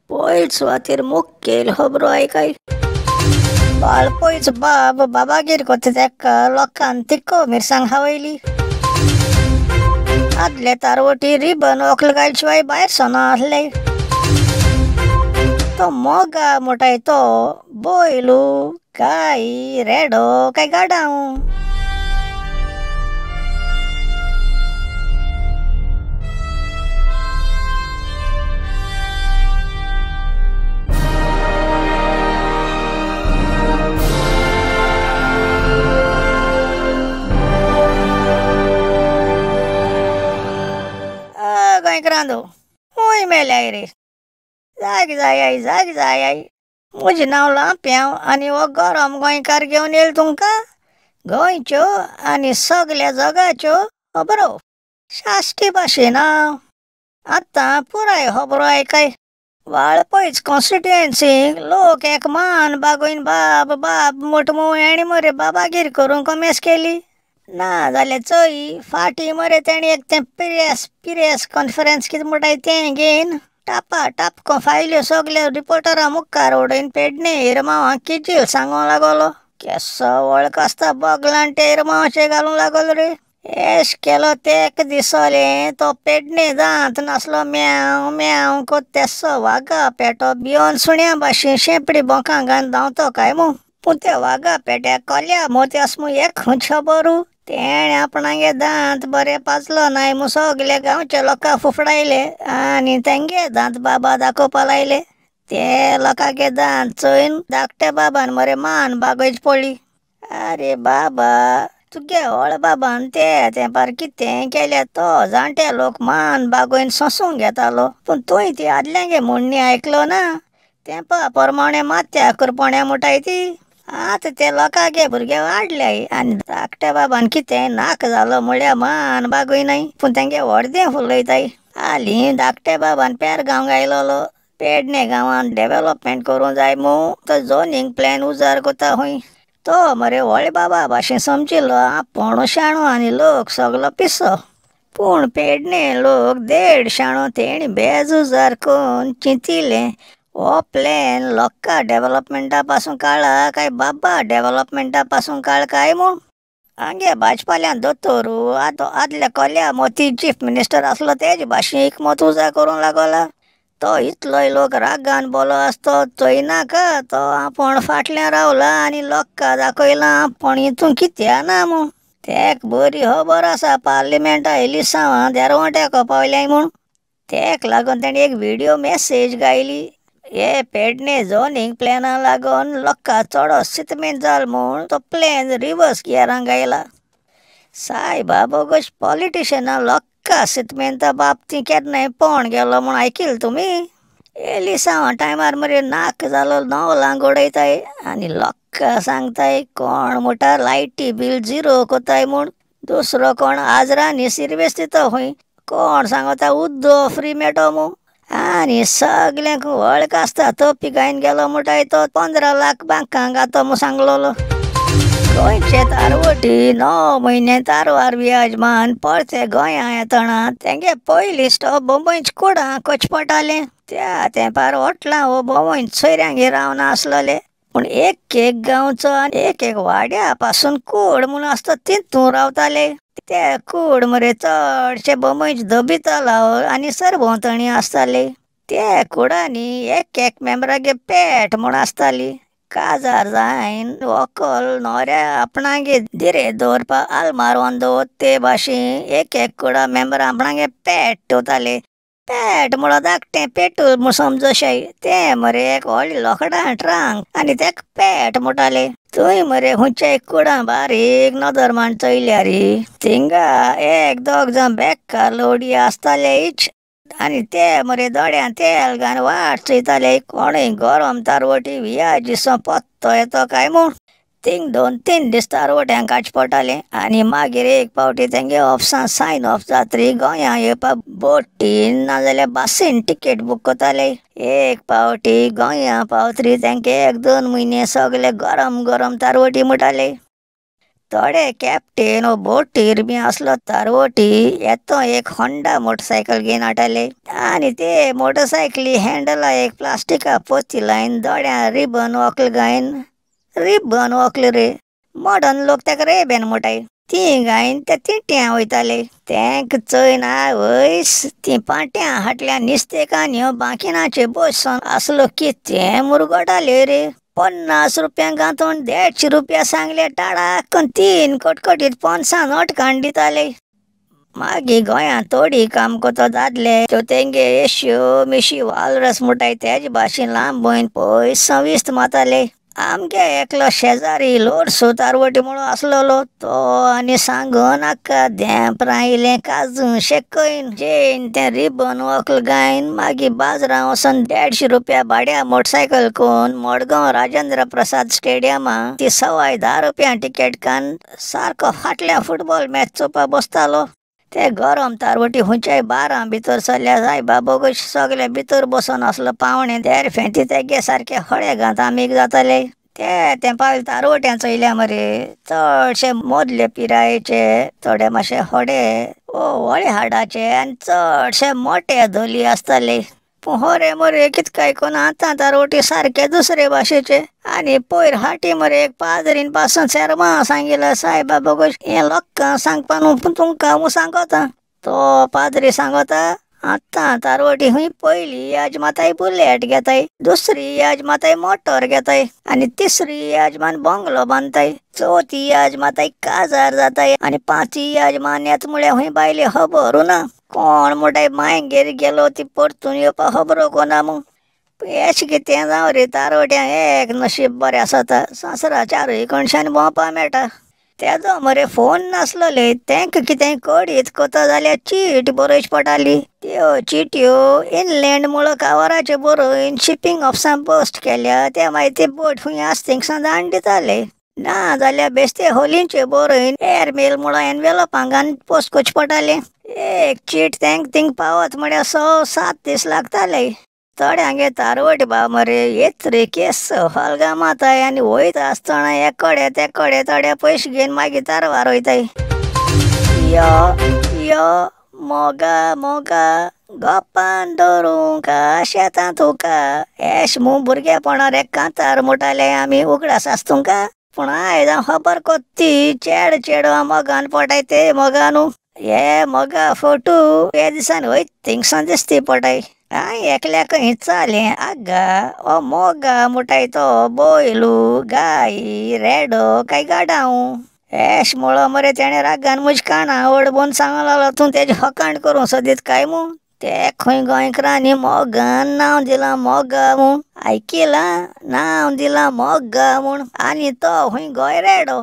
पयल सुवातेर मुखेल खबरो आयकाय. बाळपयच बाब बाबागीर कोता तेका लोकान तिको मिरसांग खावयली. आदले तारवटी रिबन वखल घाल शिवाय भायर सना आसले. तो मोगा मोटाय तो बैलू गाय रेडो काय गाडांव. गोंयकारांनो खूंय मेल्याय रे, जाग जाय जाग जाय. म्हजें नांव लांप्यांव आनी हो गरम गोंयकार घेवन येयलो तुमकां गोंयच्यो आनी सगल्या जगाच्यो खबरो साश्टी भाशेन. आतां पुराय खबरो आयकाय. वाळपयच कॉन्स्टिट्युएन्सीक लोक एक मान बागोवन बाब बाब मोटमू हेणी मरे बाबागीर करूंक कमेस केली. ना जाल्यार चोय फाटीं मरे तेणी एक तें प्रेस कॉन्फरन्स कितें म्हणटाय तें घेवन टापा टापको फायल्यो सगल्या रिपोर्टरां मुखार उडोवन पेडणे इरमांवाक किजील सांगूंक लागलो. केसो वळख आसता बगलान ते इरमांवाचेर घालूंक लागलो रे. एश केलो तेक दिसलें तो पेडणे दांत नासलो म्यांव म्यांव कोत तेसो वागा पेटो भियोन सुण्या भाशेन शेंपडी बोंकां घालून धांवतो काय मू. पूण त्या वागा पेट्याक कोल्या मोती आस मू एक खंयचो खबरू. तेणें आपणागे दांत बरे पाजलो नाय मू सगले गांवच्या लोकांक फुफडायले आनी तेंगे दांत बाबा दाखोवपा लायले. ते लोकांगे दांत चोयन धाकट्या बाबान मरे मान बागोवची पडली. आरे बाबा तुगे व्हड बाबान ते तेंपार कितें केल्या तो जाणटे लोक मान बागोवन सोंसूंक घेतालो. पूण तुवें ती आदल्यांगे म्हणणी आयकलो ना. तेंपा प्रमाणें माथ्या करपण्या म्हणटाय ती. आतां ते लोकांगे भुरगे वाडल्याय आनी धाकट्या बाबान कितें नाका जालो म्हळ्यार मान बागयनाय पूण तेंगे व्हडदें फुलयताय. हालीं धाकट्या बाबान पेरगांव गायलोलो. पेडणे गांवांत डेवलपमेंट करूंक जाय मू तो झोनींग प्लॅन उजार कोता खंय. तो मरे व्हड बाबा भाशेन समजिल्लो आपूण शाणो आनी लोक सगलो पिसो. पूण पेडणे लोक देड शाणो तेणी बेजुजार करून चिंतिलें हो प्लॅन लोकां डेवलपमेंटा पासून काडला काय बाबा डेवलपमेंटा पासून काड काय म्हूण. आमगे भाजपाल्यान दोतोरू आतां आदल्या कोल्या मोती चीफ मिनिस्टर आसलो तेजे भाशेन एकमत उजार करूंक लागला. तो इतलोय लोक रागान बोलो आसतो चोयनाका तो आपूण फाटल्यान रावला आनी लोकां दाखयलां आपूण हितून कित्याक ना म्हूण. तेक बरी खबर आसा पार्लिमेंटा इलिसांवां देरवट्याक पावल्याय म्हूण. तेक लागून तेणें एक व्हिडियो मॅसेज गायली. हे पेडणे झोनींग प्लॅना लागून लोकां चडो सितमेंत जाल म्हूण तो प्लॅन रिवर्स गियरान गायला. सायबा बोगस पॉलिटिशनां लोकां सितमेंता बाबतींत केन्नाय पोण गेलो म्हूण आयकिल तुमी. एलिसांवा टायमार मरे नाक जालो नवलां घडयताय आनी लोकां सांगताय कोण म्हणटा लायटी बील झिरो कोताय म्हूण. दुसरो कोण आजरांनी सिरवेस दिता खंय. कोण सांगता उदक फ्री मेळटो म्हूण. आनी सगल्यांक वळख आसता तो पिकायन गेलो म्हणटाय तो 15 लाख बांकांक घातो म्हूण सांगलोलो. गोंयचे तारवटी 9 म्हयने तारवार विराजमान परते गोंया येतना तेंगे पयली स्टॉप बोंबयच कुडां कोच पडटालें. त्या तेंपार हॉटलां वो बोंबयन सोयऱ्यांगेर रावना आसलोले. पूण एक एक गांवचो आनी एक एक वाड्या पासून कूड म्हूण आसता तितून रावताले. ते कूड मरे चडशे बोंबयच धबी तलाव आनी सरभोंवतणी आसताले. ते कुडांनी एक एक मेंबरागे पेट म्हूण आसताली. काजार जायन व्हंकल न्हवऱ्या आपणागे दिरे दवरपा आलमार दवर ते भाशेन एक एक कुडा मेंबर आपणागे पेट दवरताले. पेट म्हळ्यार धाकटें पेटूल म्हूण समजशाय. तें मरे एक व्हडलें लोकडां ट्रांक आनी तेका पेट म्हणटाले. थंय मरे खंयच्याय कुडां बारीक नदर मारून चोयल्यार थिंगा एक दोग जाण बेकार लोडी आसतालेच आनी ते मरे दोळ्यां तेल घालून वाट चोयताले कोणूय गरम तारवटी वियाजिसो पत्तो येतो काय म्हूण. थिंग 2-3 दीस तारवट्यांक काडचें पडटालें आनी मागीर एक पावटी तेंगे ऑफिसान सायन ऑफ जातरी गोंयां येवपाक बोटीन नाजाल्यार बसीन तिकेट बूक करताले. एक पावटी गोंयां पावतरी तेंके 1-2 म्हयने सगले गरम गरम तारवटी म्हणटाले. थोडे कॅप्टेन वो बोटीर बी आसलो तारवटी येतो एक होंडा मोटरसायकल घेवन हाडटाले आनी ते मोटरसायकली हँडला एक प्लास्टिका पोती लायन दोळ्यां रिबन वोकल घायन रिबन वोकल रे मॉडर्न लोक ताका रेबेन म्हणटाय ती घायन ते तिट्यां वयताले तेंक चोयन आवयस ती पाट्यां हाटल्या निस्तेकान ह्यो बांकिनाचे बसून आसलो कितें मुरगोटाले रे 50 रुपयांक गांतून 150 रुपया सांगले टाळाक 3 कटकटीत 500 नोट काडून दिताले. मागीर गोंयांत थोडी काम करता दादले त्यो तेंगे येश्यो मिशी वालरस म्हणटाय तेजे भाशेन लांब भयन पयस विस्त मारताले. आमगे एकलो शेजारी लोरसू तारवटी म्हणून आसलेलो तो आनी सांगू नाका धेंपरां इलें काजू शेकयन जेन तें रिबन वोकल घायन मागीर बाजारां वचोन 150 रुपया भाड्या मोटरसायकल करून मडगांव राजेंद्र प्रसाद स्टेडियमा ती 10.25 रुपया टिकेट कान सारको फाटल्या फुटबॉल मॅच चोवपाक बसतालो. ते गरम तारवटी खंयच्याय बारां भितर सरल्या सायबा बोगस सगळे भितर बसून आसलो पावणे देर फेंती तेगे सारके हळे घात आमीग जाताले. ते तेंपावयले तारवट्यां चोयल्या मरे चडशे मदले पिरायेचे थोडे मातशे हडे व्हडे हाडाचे आनी चडशे मोटे धोली आसताले. पूण हरे मरे कितें काय कोण आतां तारवटी सारके दुसरे भाशेचे. आनी पयर हाटी मरे एक पाद्रीन पासून सेर्मांव सांगिल्लें सायबा बोगस हें लोकांक सांगपा न्हू पूण तुमकां हांव सांगता. तो पाद्री सांगता आतां तारवटी खंय पयली याजमाताय बुलेट घेताय, दुसरी याजमाताय मोटर घेताय आनी तिसरी याजमान बंगलो बांदताय, चवथी याजमाताय काजार जाताय आनी पांचवी याजमान येता म्हळ्यार खंय बायले खबरू ना. कोण म्हणटाय मांयगेर गेलो ती परतून येवपा खबरो कोना मू. एशें कितें जावं रे तारवट्यांक एक नशीब बरें आसता संवसारा चारूय कोनशान भोंवपा मेळटा. तेदो मरे फोन नासलोले तेंका कितेंय कडीत करता जाल्यार चीट बरोवची पडटाली. त्यो चिटयो इनलँड म्हणून कावराचेर बरोवन शिपींग ऑफिसान पोस्ट केल्या ते मागीर ते बोट खंय आसा थिंगसान धाडून दिताले. ना जाल्यार बेश्टे होलींचे बरोवन एअरमेल म्हणून एनवेलोपां घालून पोस्ट करचें पडटालें. एक चीट तेंक थिंग पावत म्हळ्यार 6-7 दीस लागताले. थोड्यांगे तारवट बाब मरे येत रे केस फाल्गां माताय आनी वयता आसतना हे कडेन ते कडेन थोडे पयशे घेवन मागीर तारवार वयताय. यो यो मोगा मोगा गोपान दवरूंक शेतां तुका एश मू भुरगेपणार एक कांतार म्हणटाले आमी उगडास आसा तुमकां. पूण आयज हांव खबर कोत्ती चेड चेडवां मोगान पडटाय ते मोगा न्हू हे मोगा फोटो हे दिसान वयत थिंगसान दिसती पडटाय. हांवें एकल्याक विचारलें आगा हो मोगा म्हणटाय तो बैलू गाय रेडो काय गाडांव एश म्हणलो मरे तेणें रागान म्हज्या कानां ओडबून सांगूंक लागलो तूं तेजें फकांड करूंक सोदीत काय म्हूण. ते खंय गोंयकारांनी मोगान नांव दिलां मोगा म्हूण आयकिलां नांव दिलां मोगा म्हूण आनी तो खंय गोंय रेडो.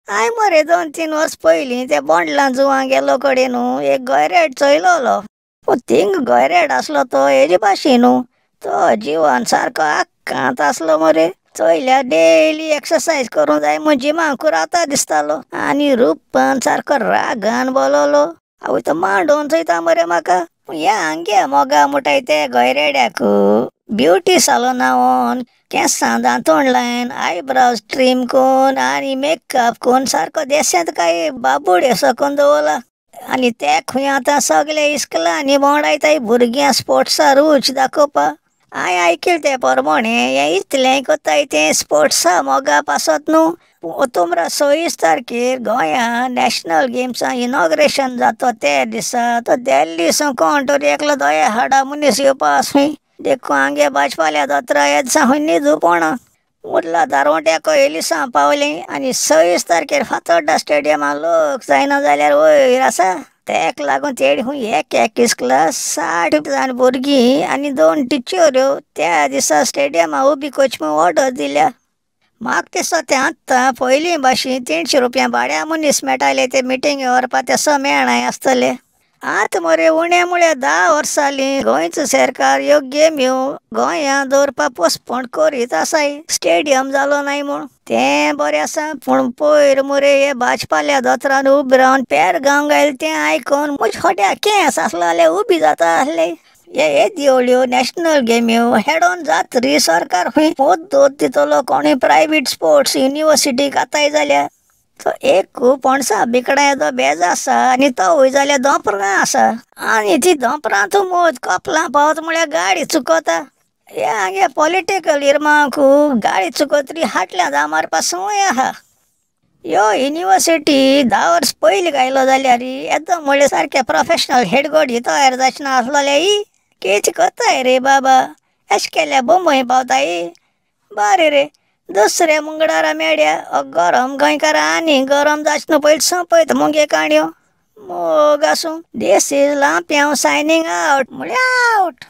हांवें मरे 2-3 वर्स पयलीं ते बोंडला जुवां गेल्लो कडेन न्हू एक गोंयरेड चोयलोलो. पूण थिंग गोंयरेड आसलो तो हेजे भाशेन न्हू तो जिवान सारको आक्कांत आसलो मरे. चोयल्यार डेली एक्सरसायज करूंक जाय म्हूण जिमाक रावता दिसतालो आनी रुपान सारको रागान बोलोलो. आवय तो मांडोवन चोयता मरे म्हाका. पूण ह्या हांगे मोगा म्हणटाय ते गोंयरेड्याक ब्युटी सालोना वोन केंसां दांतोण लायन आयब्रावज ट्रीम करून आनी मेकअप करून सारको देसेंत काय बाबुडे करून दवरला. आनी ते खंय आतां सगळे इस्कुलांनी भोंवडायताय भुरग्यां स्पोर्ट्सा रूच दाखोवपा. हांवें आयकिलें तें पोरमोणें हें इतलें कोत्ताय तें स्पोर्ट्सा मोगा पासत न्हू. ऑक्टोबरा 26 तारखेर गोंया नॅशनल गेम्सां इनॉग्रेशन जाता ते दिसा तो दिल्ली सावन कोण तरी एकलो दोया हाडा मनीस येवपा आसा खंय. देखून आमगे भाजपाल्या दोतोरा ह्या दिसा खंय न्हिदू पोणा उरला दारवंट्याक एलिसां पावलीं आनी 26 तारखेर फातोड्डा स्टेडियमां लोक जायना जाल्यार वयर आसा. तेका लागून तेणी खंय एक एक इस्कुला 60 जाण भुरगीं आनी 2 टिचऱ्यो त्या दिसा स्टेडियमां उबी करची म्हूण ऑर्डर दिल्या. म्हाका दिसता तें आतां पयलीं भाशेन 300 रुपया भाड्या मनीस मेळटाले ते मिटिंगे व्हरपा ते मेळनाय आसतले. आतां मरे उणें म्हळ्यार 10 वर्सां जालीं गोंयचो सरकार ह्यो गेम्यो गोंयांत दवरपाक पोस्टपोन करीत आसाय. स्टेडियम जालो नाय म्हूण तें बरें आसा. पूण पयर मरे हे भाजपाल्या दोतोरान उबे रावन पेरगांव गायलें तें आयकून म्हज्या खोट्याक केंस आसलो जाल्यार उबी जाता आसले. हे दिवळ्यो नॅशनल गेम्यो हेडोन जात रे सरकार खंय मदत दितलो कोणूय प्रायवेट स्पोर्ट्स युनिवर्सिटी घाताय जाल्यार. तो एक पणसा बिकडां येदो बेज आसा आनी तोवूय जाल्यार दोंपरां आसा आनी ती दोंपरां तूं मोद कपलां पावत म्हळ्यार गाडी चुकता. हे हांगे पॉलिटिकल इरमांकू गाडी चुकतरी हाटल्यां दा मारपा संवय आहा. ह्यो युनिवर्सिटी 10 वर्स पयलीं घायलो जाल्यार येदो म्हळ्यार सारकें प्रोफेशनल हेडगोडी तयार जावचे ना आसलोले. कितें कोत्ताय रे बाबा, एशें केल्यार बोंबय पावताय. बरें रे, दुसऱ्या मुंगडारा मेळया. गरम गोंयकारा आनी गरम जावचे न्हू पयलीं सोंपयत मुगे काणयो. मोग आसूं. This is Lampiao signing out म्हळ्यार आवट.